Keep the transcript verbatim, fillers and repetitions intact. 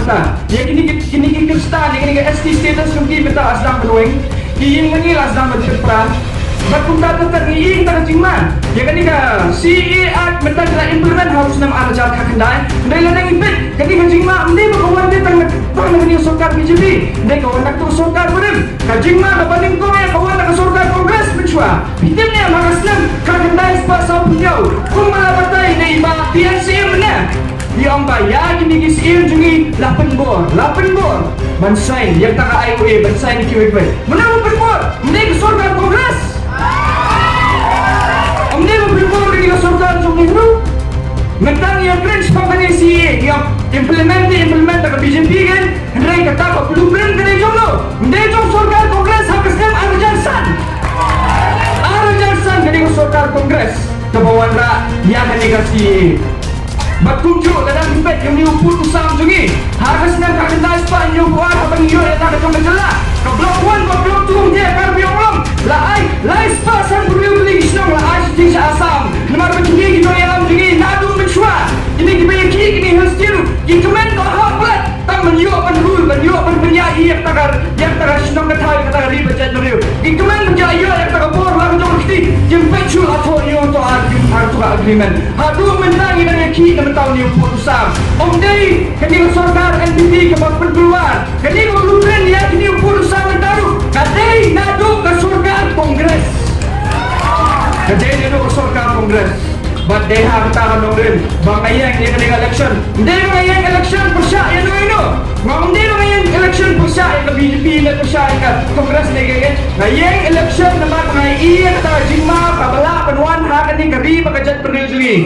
Na, ïa kine ki, kine ki Khristan, ïa kine ki S T status committee mynta la sdang ban weng, ki ïing mane la sdang ban pynpra. Bad kumta, kumta ngi ïeng tang ka jingma ïa kane ka C A A Act mynta ka la implement ha u snem ar hajar khatkhyndai. Hynrei lada ngi peit kane ka jingma, ym dei ba ka wan dei tang na, tang na kane ka sorkar B J P, hynrei ka wan na ka sorkar barim. Ka jingma kaba nyngkong ïa ka wan na ka sorkar Congress mynshuwa. Phi tip ne em, ha ka snem khatkhyndai spah sawphew hynñiew, kumba la batai da i Bah P N C M ne, i ong ba ïa kine ki siem jong ngi la pynbor, la pynbor ban sign ïa kata ka I O A, ban sign kiwei kiwei. Mano ba pynbor? Ym dei ka sorkar Congress? Ym dei ba pynbor kane ka sorkar jong Nehru? Mynta ngi ïakren shaphang kane C A A, ngi ong implement, implement da ka B J P kan. Hynrei kata ka blueprint ka dei jong no? Ym dei jong sorkar Congress ha ka snem ar hajar san. Ar hajar san ka dei ka sorkar Congress kaba wanrah ïa kane ka C A A. Bad kumjuh lada phi peit ïa une u pud u sam jong ngi, ha ka snem khatkhyndai spah hynñiewphew ar, haba ngi ïoh ïa kata ka jong ka jylla, ka Block One bad Block Two ym dei ha Karbi Anglong. La ai lai spah sanphew hynriew tylli ki shnong, la ai sha Assam. Namar ba kine ki nongïalam jong ngi naduh mynshuwa, kine kiba ïakhih kine Hill State ruh ki kmen ba hap palat tang ban ïoh ban rule, ban ïoh ban pynïaid ïa kata ka, ïa kata ka shnong ka thaw, ïa kata ka ri bad jaitbynriew. Ki kmen ban ïa ïoh ïa kata ka bor la ka jong ka kti. Kim peit shuh la thoh ïa uto ar, ar uto ka agreement. Haduh mynta ngi dang ïakhih na mynta une u pud u sam. Ym dei kane ka sorkar N P P kaba pynkulwar. Kane ka blueprint ïa kane u pud u sam mynta ruh ka dei naduh ka sorkar Congress. Ka dei naduh ka sorkar Congress. Bad dei ha kata ka nongrim ba nga ïeng ïa kane ka election. Ym dei ba nga ïeng election pyrshah ïa no ïa no. Nga, ym dei ba nga ïeng election pyrshah ïa ka B J P ne pyrshah ïa ka Congress ne kaei kaei. Nga ïeng election namar ba nga ïohi ïa kata ka jingma kaba lah ban wan ha kane ka ri bad ka jaitbynriew jong ngi.